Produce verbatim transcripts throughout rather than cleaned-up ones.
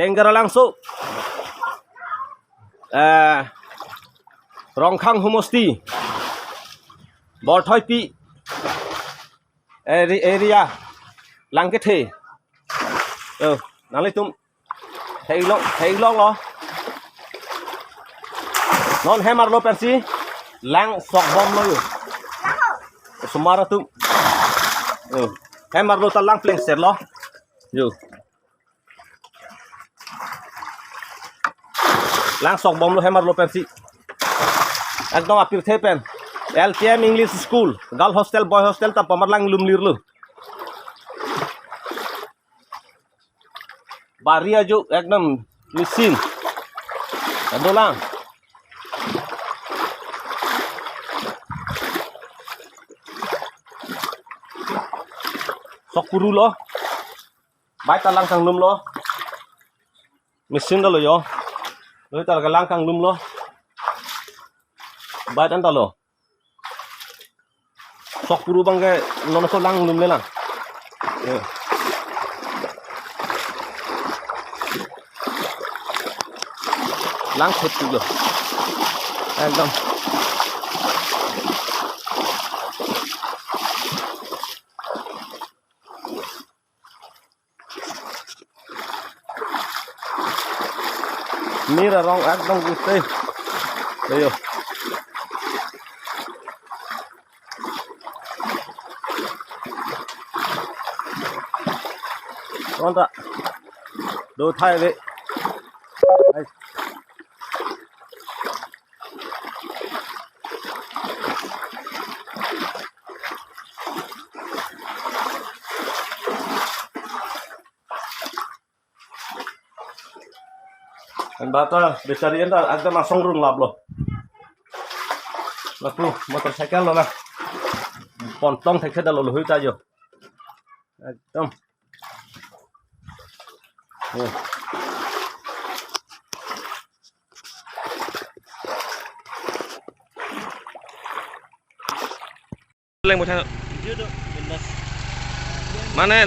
Tenggaralangso, eh, Rongkhang Homosti, Borthoipi area, area, lang kethe. Oh, nanglitum theklong, theklonglo. Non hem arlo pensi lang sokbomlo yo. Osomar atum. Yo. Hem arlo ta lang plengsetlo. Yo. Lang sokbomlo hem arlo pensi. Ekdom apirthe pen. L P M English School, girl hostel, boy hostel ta pamar lang lumlirlo. Bari ajo ekdom machine. Adolang. Sok purulo. Bike ta lang kanglumlo. Machine ta lo yo. Lo ta lang kanglumlo. Bike an ta lo. Sok puru abang ke non so langlumle lang. Yo. Lang khut tu yo. Ekdom. Mir arong ekdom gute. Ayo. Konta. Do thai ve. Ai. Anbata bechari enta ekdom asong rung laplo. Lapu motorcycle lo na. Pontong thekthedetlo lo hui ta yo. Ekdom. Oh. Leng botha. Mane.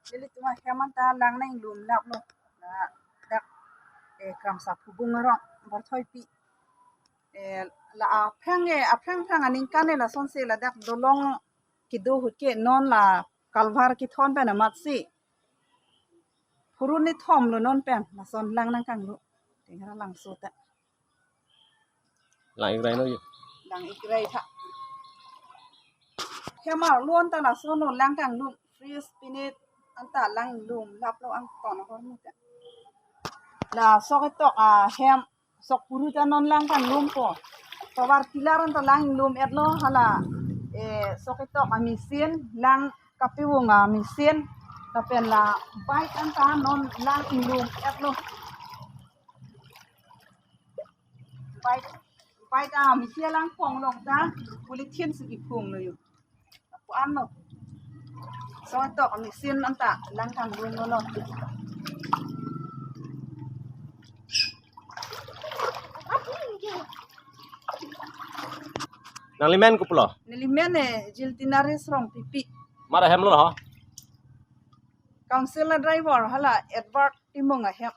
Nelitum ahem anta lang nanglum laplo. Ladak, eh, Kramsa Phubung arong, Borthoipi. Eh, la aphrang, eh, aphrang phrang aningkan, eh, lasonsi ladak dolong kedo ahut ke non la culvert kethon pen amatsi. Phurun ni thomlo non pen, lason lang nangkanglu. Tenggaralangso ta. Lang-ik rai no yo. Lang-ik rai tha. Hem arlo anta lason lo lang kanglum. Fridge, pinit anta langlum laplo angton ahormu ta. La sok ketok ahem, sok puru ta non lang kanglumpo. Tovar pillar anta langlum-etlo hala, eh, sok ketok amachine, lang kapevung amachine. Lapen la bike anta non langlum-etlo. Bike, bike ta machine lang ponglong ta, polythene si kiphunglo yo. Apo anlo. Sok ketok machine anta lang kanglumlo. Nanglimen kopilo? Nelimen, eh, Jiltinaris Rongpipi. Mar ahemlo ho? Council a-driver hala Edward Timung ahem.